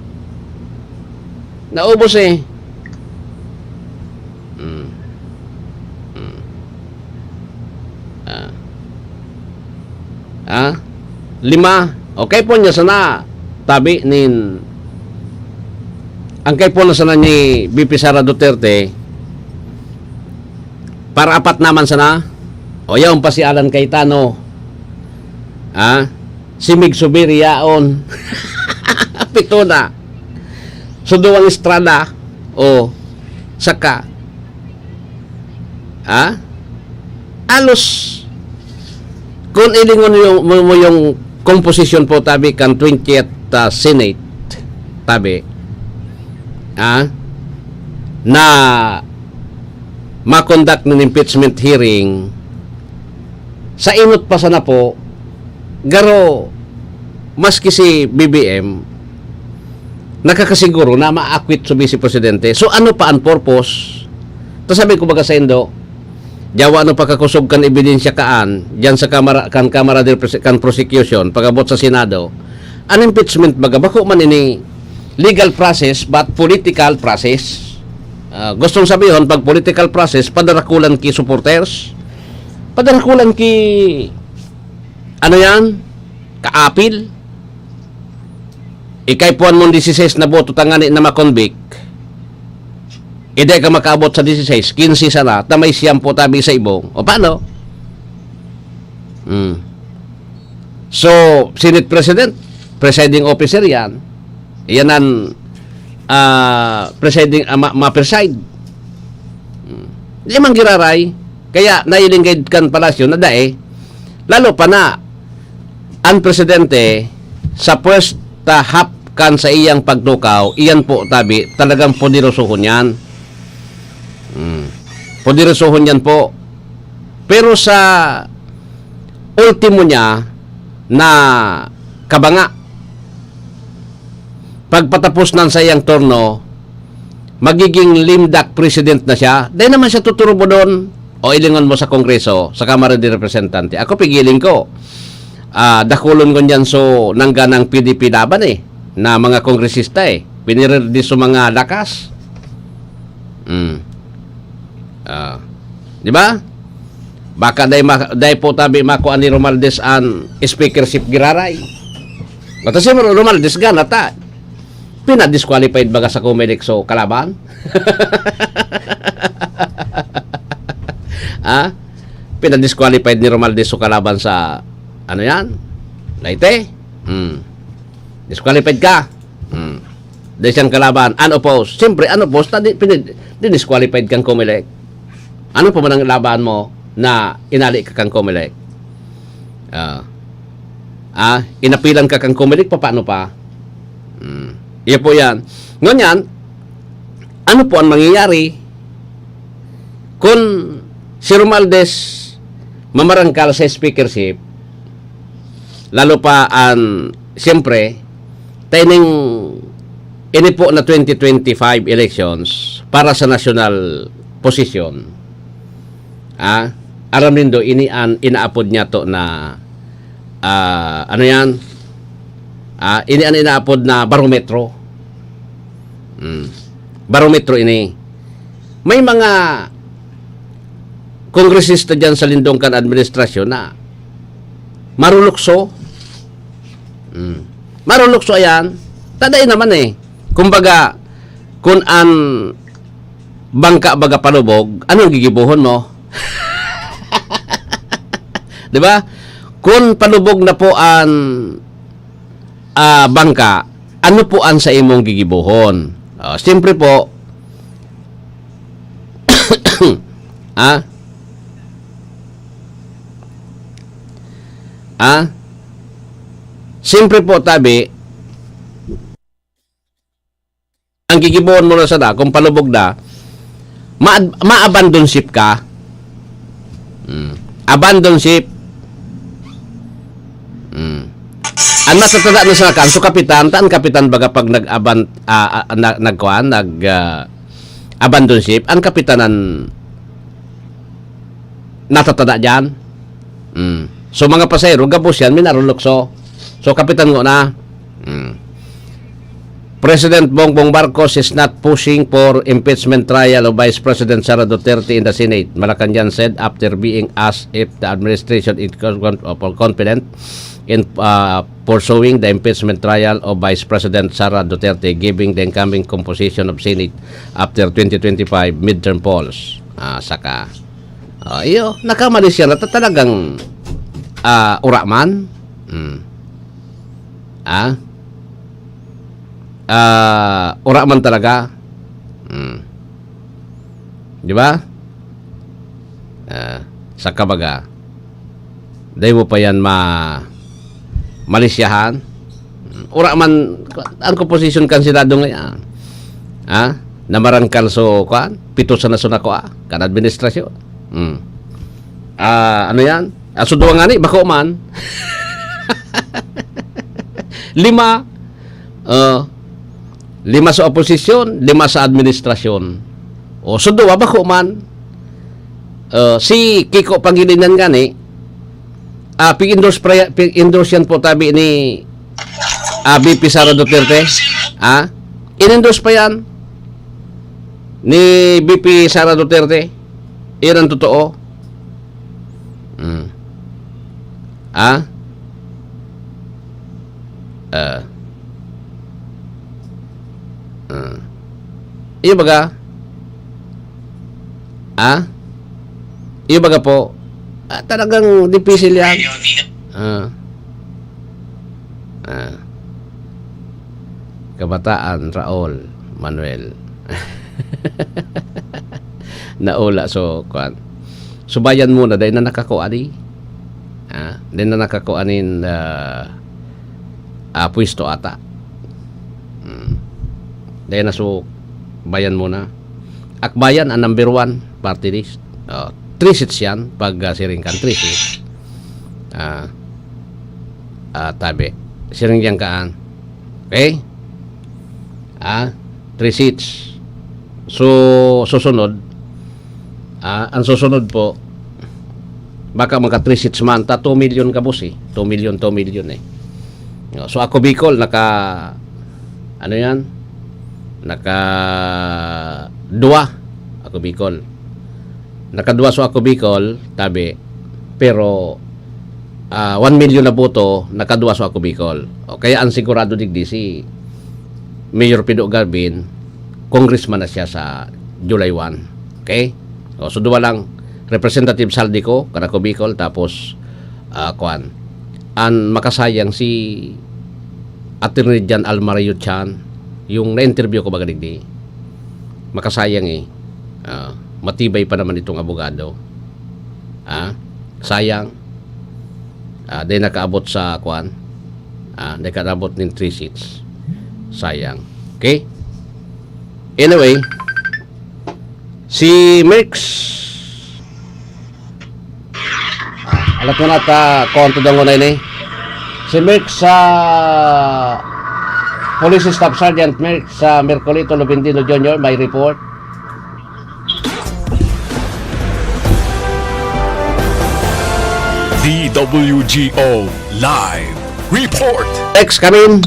Naubos eh. Hmm. Hmm. Ah. Ah? Lima. O, kaipuhan niya sana tabi nin, ang kaipuhan na sana ni V P Sara Duterte, para apat naman sana. O, yaon pa si Alan Cayetano. Ah? Si Mig Zubiri yaon. Pito na. So, duwang Estrada. O, saka. Ha? Alos, kung ilingon yung, mo, mo yung composition po, tabi kan twentieth, ah, Senate, tabi, ha? Na ma-conduct ng impeachment hearing, sa inot pa sana po, garo, maski si B B M, nakakasiguro na ma-acquit si Vice Presidente. So, ano pa ang purpose? Ta sabi ko baga saindo, yawa ano pa kakosog kan ebidensya kaan, diyan sa kamara, kan Kamara de Prese-, kan prosecution, pag-abot sa Senado, an impeachment baga, bako man ini legal process, but political process. Ah, gustong sabihon, pag political process, padarakulan ki supporters, padarakulan ki ano yan? Kaapil? Ikay puan mong dieciséis na boto tangani na makonbik. Iday ka makaabot sa dieciséis, quince sana, ta may siyam po tabi sa ibong. O paano? Hmm. So, Senate President, presiding officer yan. Iyan ang, ah, presiding, ah, ma-, ma-preside. Hmm. Di man giraray. Kaya nailinggay kan palasyo na dae. Lalo pa na, ang presidente, sa pwesta hap kan sa iyang pagtukaw, iyan po, tabi, talagang poderosohon yan. Hmm. Poderosohon yan po. Pero sa ultimo niya na kabanga, pagpatapos ng sa iyang turno, magiging limdak president na siya. Dahil naman siya tuturubodon o ilingon mo sa Kongreso, sa Kamara de Representante. Ako, pigiling ko. Ah, dakulon ko niyan so nangganang P D P Laban eh, na mga kongresista eh. Pinirirdi so mga lakas. Mm. Ah. Di ba? Baka dai ma-, dai po tabi makua ni Romualdez an speakership giraray. Basta si Romualdez gana ta. Pina-disqualified baga sa Comelec so kalaban? Ha? Pina-disqualified ni Romualdez so kalaban sa, ano yan? Leyte? Hmm. Disqualified ka. Hmm. Dahil siyang kalaban, unopposed. Siyempre, unopposed, ta di, pini-, di-disqualified kang Comelec. Ano pa man ang laban mo na inali ka kang Comelec? Ah. Ah, inapilan ka kang Comelec, papaano pa? Hmm. Iyo po yan. Ngunyan, ano po ang mangyayari kung si Romualdez mamarangkal sa speakership? Lalo pa ang, siyempre, taining ini po na twenty twenty-five elections para sa national position. Ah, aram nindo, ini an inaapod niya to na, ah, ano yan? Ah, ini an inaapod na barometro. Hmm. Barometro ini. May mga kongresista dyan sa lindong kan administrasyon na marulukso. Hmm. Marulukso ayan. Taday naman eh. Kumbaga, kun an bangka baga palubog, anong gigibohon mo? Di ba? Kun palubog na po an, ah, bangka, ano po an sa imong gigibohon? Ah, siyempre po, ah, ah, siyempre po, tabi, ang gigibohon mo na sana, kung palubog na, ma-, ma-abandon ship ka. Hmm. Abandon ship. Hmm. Ang natatada na sa kan, so kapitan, ta an kapitan baga pag nag-aban-, ah, ah, na-, nagkuan, nag, ah, abandon ship, ang kapitan ang natatada diyan. Hmm. So, mga pasahero, gabos yan, minarulukso. So, kapitan ngona. Hmm. President Bongbong Marcos is not pushing for impeachment trial of Vice President Sara Duterte in the Senate, Malacañang said after being asked if the administration is con-, con-, confident in, uh, pursuing the impeachment trial of Vice President Sara Duterte, giving the incoming composition of Senate after twenty twenty-five midterm polls. Ah, saka, ah, iyo, nakamalis siya na ta-, talagang, ah, ura man. Hmm. Ah? Ah, ura man talaga. Hmm. Di ba? Ah, saka baga, dai mo pa yan ma-, malisyahan. Ura man, ang composition kan Senado ngayon. Ha? Namarangkal so, kuan, pito sa nasunako, ah, kan administrasyon. Hmm. Ah, ano yan? Ah, so duwa ngani, bako man. Lima, ah, lima sa oposisyon, lima sa administrasyon. O, so duwa, bako man. Ah, si Kiko Pangilinan ngani, ah, pig-endorse pa ya-, pig-endorse yan po tabi ni, ah, V P Sara Duterte. Ah, in-endorse pa yan ni V P Sara Duterte. Iyan ang totoo. Mm. Ah? Ah. Ah. Iyo baga? Ah? Iyo baga po? Ah, talagang dipisil yan. Ah. Ah. Kabataan, Raul, Manuel. Naula, so, kwan. Subayan mo na, dahil na nakakua di. Ah, dahil na nakakua nin, ah, ah, pwesto ata. Hmm. Dahil na, so, bayan mo na. Akbayan ang number one party list. Oh, three seats yan. Pag, ah, siring kan, three seats. Ah, ah, tabi. Siring diyan kaan. Okay? Ah, three seats. So, susunod, ah, ang susunod po, baka magka three seats man, ta two million ka, boss, eh. Two million, two million, eh. Oh, so, Ako Bicol, naka, ano yan? Naka dua. Ako Bicol. Naka dua so Ako Bicol, tabi. Pero, ah, one million na boto, naka dua so Ako Bicol. O, kaya ang sigurado digdi si Mayor Pido Garvin, congressman na siya sa July one. Okay? O, so, duwa lang, Representative Zaldy Co, kan Ako Bicol, tapos, ah, kwan, an makasayang si Attorney John Almario Chan, yung na-interview ko baga digdi. Makasayang eh. Ah, matibay pa naman itong abogado. Ah, sayang. Ah, di nakaabot sa kwan. Ah, di nakaabot nin three seats. Sayang. Okay? Anyway, si Merx. Ah, alat mo na ta, konto dangon na ini. Si Merx sa Police Staff Sergeant Merx sa Mercolito Lubindino Junior, may report. D W G O Live Report. Ex Kamin.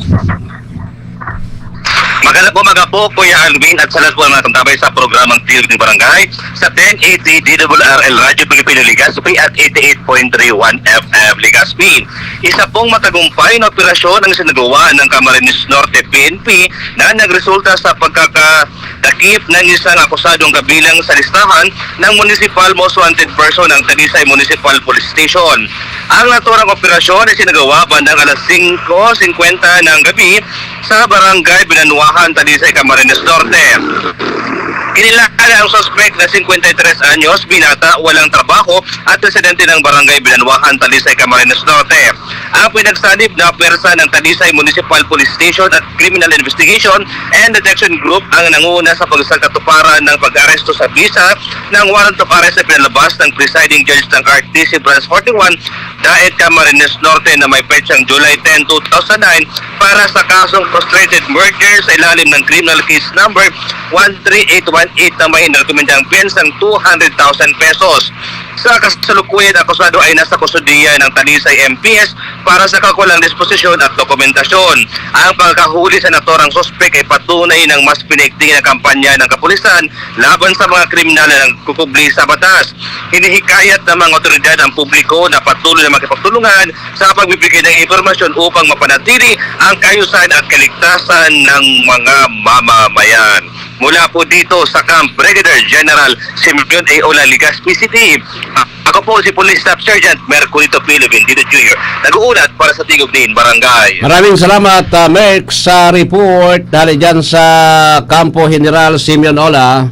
Magandang umaga po, Kuya Alvin, at sa lahat po ng mga tumabay sa programang Philippine Barangay sa ten eighty D W R L Radyo Pilipino Legazpi at eighty-eight point three one F M Legazpi. Isa pong matagumpay na operasyon ang sinagawa ng Camarines Norte P N P na nagresulta sa pagkakadakip ng isang akusadong kabilang sa listahan ng Municipal Most Wanted Person ng Talisay Municipal Police Station. Ang naturang operasyon ay sinagawa bandang alas singko singkwenta ng gabi sa Barangay Binanwahan, Talisay, Camarines Norte. Kinilala ang suspek na singkwenta y tres anyos, binata, walang trabaho at residente ng Barangay Binanwahan, Talisay, Camarines Norte. Ang pinagsanib na pwersa ng Talisay Municipal Police Station at Criminal Investigation and Detection Group ang nanguna sa pagsagkatuparan ng pag-aresto sa bisa ng warrant of arrest na pinalabas ng presiding judge ng R T C Branch forty-one, Daet, Camarines Norte na may petsang July ten, two thousand nine para sa kasong frustrated murder sa ilalim ng criminal case number one three eight one eight na may nirekomendang pyensang two hundred thousand pesos. Sa kasalukuyan, akusado ay nasa kustodiya ng Talisay M P S para sa kaukulang disposisyon at dokumentasyon. Ang pagkahuli sa naturang suspek ay patunay ng mas pinaigting na kampanya ng kapulisan laban sa mga kriminal na nagkukubli sa batas. Hinihikayat ng mga otoridad ang publiko na patuloy na makipagtulungan sa pagbibigay ng impormasyon upang mapanatili ang kaayusan at kaligtasan ng mga mamamayan. Mula po dito sa Camp Brigadier General Simeon A. Ola, Legazpi City, ako po si Police Staff Sergeant Merculito P. Lubindino Junior, nag-uulat para sa Tigog Din Barangay. Maraming salamat, uh, Merx, sa report dali dyan sa Kampo General Simeon Ola.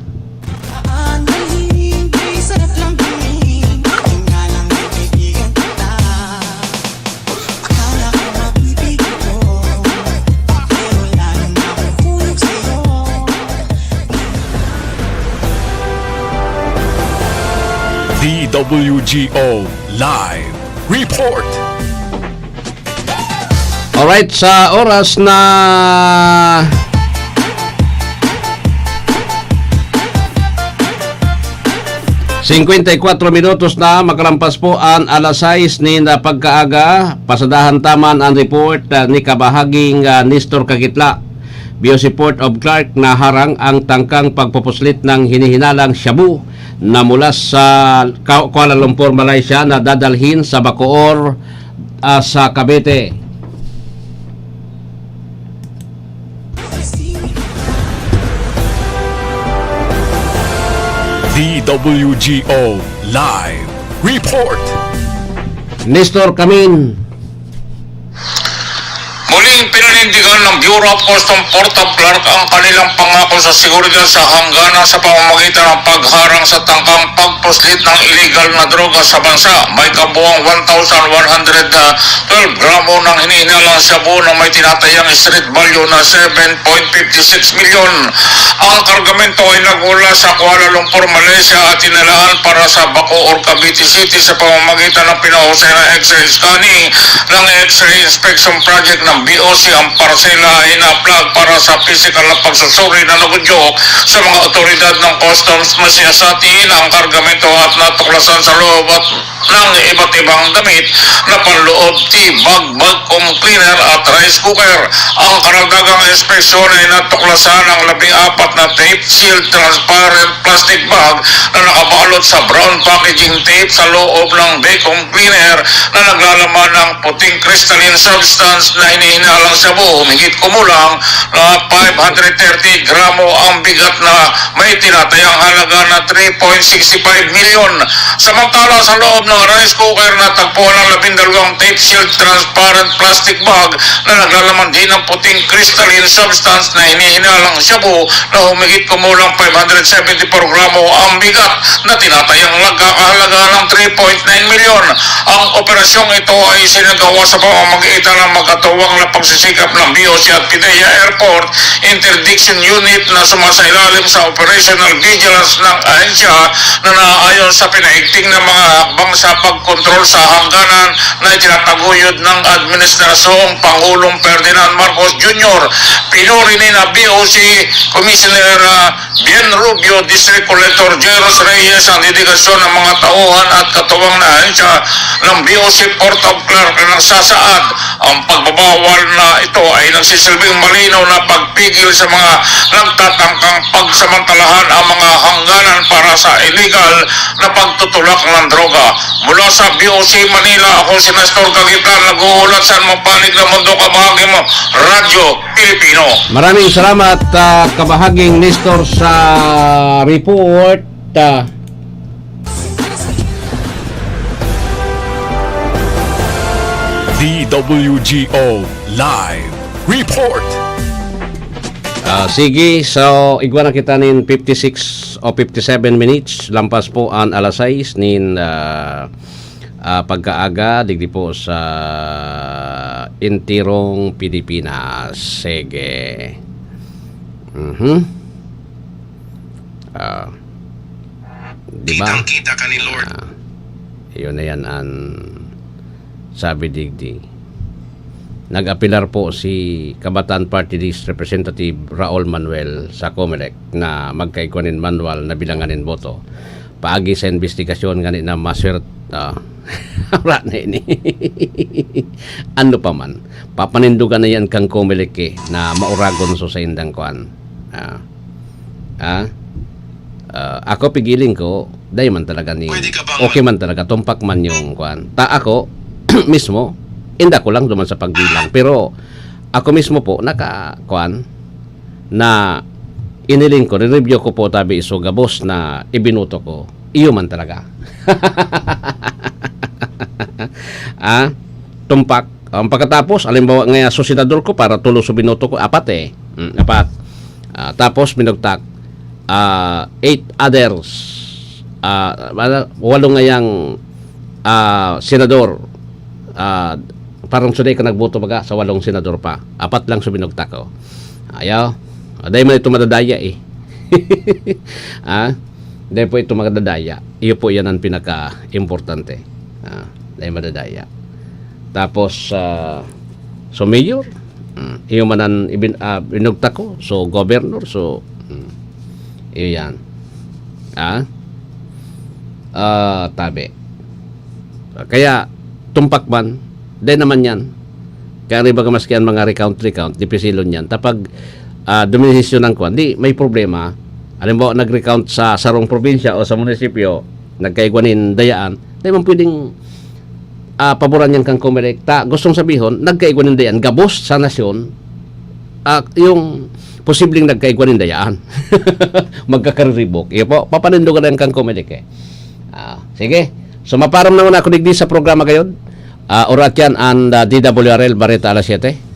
D W G O Live Report. Alright, sa oras na singkwenta y kwatro minutos na makalampas po an alas sais nin pagkaaga, pasadahan ta man an report, ah, ni kabahaging, ah, Nestor Kagitla. Biyo si Port of Clark, naharang ang tangkang pagpupuslit ng hinihinalang shabu na mula sa Ka-, Kuala Lumpur, Malaysia, na dadalhin sa Bacoor, ah, sa Cavite. D W G O Live Report. Nestor Camin. Muling pinanindigan ng Bureau of Customs Portab Clark ang kanilang pangako sa seguridad sa hangganan sa pamamagitan ng pagharang sa tangkang pagpuslit ng iligal na droga sa bansa. May kabuuang one thousand one hundred twelve gramo ng hinihinalang shabu na may tinatayang street value na seven point fifty six milyon. Ang kargamento ay nagmula sa Kuala Lumpur, Malaysia at tinalaan para sa Bacoor, Cavite City sa pamamagitan ng pinahusay na X-ray scanning ng X-ray Inspection Project ng B O C. Ang parsela ay na-flag para sa pisikal na pagsusuri na nag-udyok sa mga otoridad ng Customs. Masiyasatin ang kargamento at natuklasan sa loob at ng iba't ibang damit na panloob, tea bag, vacuum cleaner at rice cooker. Ang karagdagang inspeksyon ay natuklasan ang labing apat na tape sealed transparent plastic bag na nakabalot sa brown packaging tape sa loob ng vacuum cleaner na naglalaman ng puting crystalline substance na hinihinalang shabu, higit kumulang na five hundred thirty gramo ang bigat na may tinatayang halaga na three point six five milyon. Samantala, sa loob ng rice cooker, natagpuan ang labindalawang tape sealed transparent plastic bag na naglalaman din ng puting crystalline substance na hinihinalang shabu na humigit kumulang five hundred seventy-four gramo ang bigat na tinatayang nagkakahalaga ng three point nine milyon. Ang operasyong ito ay isinagawa sa pamamagitan ng magkatuwang na pagsisikap ng B O C at PDEA Airport Interdiction Unit na sumasailalim sa operational vigilance ng ahensya na naaayon sa pinaigting na mga hakbang sa pagkontrol sa hangganan na itinataguyod ng administrasyong Pangulong Ferdinand Marcos Junior. Pinuri ni na B O C Commissioner, ah, Bien Rubio, District Collector Jairus Reyes ang dedikasyon ng mga tauhan at katuwang na ahensya ng B O C Portab Clark na nagsasaad. Ang pagbabawal na ito ay nagsisilbing malinaw na pagpigil sa mga nagtatangkang pagsamantalahan ang mga hangganan para sa illegal na pagtutulak ng droga. Mula sa B O C Manila, ako si Nestor Cagitan, nag-uulat sa anumang panig ng mundo, kabahagi mo, Radyo Pilipino. Maraming salamat, ah, kabahaging Nestor, sa report. Ah, D W G O Live Report. Ah, sige, so igwa na kita nin fifty-six o fifty-seven minutes lampas po an alas sais nin, ah, ah, pagkaaga digdi po sa entirong Pilipinas. Sige. Mhm. Ah, di ba? Kitang-kita ka ni Lord. Ah, yun na yan ang sabi digdi. Nag-apelar po si Kabataan Party List Representative Raul Manuel sa Comelec na magkaigwa nin manual na bilangan nin boto. Paagi sa imbestigasyon ngani na maswert-, ah, wala na ini. Ano pa man, papanindogan na yan kang Comelec, eh, na mauragon so sa indang kwan. Ah. Ah. Ah, ako pigiling ko, dai man talaga ni, Pwede ka bang okay man talaga, tumpak man yung kwan. Ta ako, mismo, inda ko lang duman sa pagbilang. Pero, ako mismo po, naka, kwan, na iniling ko, ni-review ko po tabi iso gabos na ibinoto ko. Iyo man talaga. Ah, tumpak. Ang pagkatapos, halimbawa nga, so senador ko, para tulo so binoto ko, apat eh. Mm, apat. Ah, tapos, binugtak, ah, eight others. Ah, walo ngayang, ah, senador. Ah, parang suday ka nagboto baga sa walong senador pa. Apat lang so binugtak ko. Ayaw. Ah, dahil man ito madadaya eh. Ah, dahil po ito madadaya. Iyo po yan ang pinaka-importante. Ah, dahil madadaya. Tapos, ah, so mayor, mm, iyo man ang ibin-, ah, binugtak ko. So, governor, so, mm, iyo yan. Ah? Ah, tabi. Kaya, tumpak man, dahil naman yan. Kaya rin baga maski ang mga recount-recount, dipisilon yan. Tapag, ah, duminisisyon ng kwan, di, may problema. Halimbawa, nag-recount sa sarong probinsya o sa munisipyo, nagkaigwa nin dayaan, di man pwedeng, ah, paboran yan kang Comelec. Ta, gustong sabihon, nagkaigwa nin dayaan, gabos sa nasyon, ah, yung posibleng nagkaigwa nin dayaan. Magkakariribok. Iyo po, papanindogan na yan kan Comelec eh. Ah, sige. So, maparom na muna ako digdi sa programa ngayon. Ah, Oratyan and ah, D W R L, Bareta alas siyete.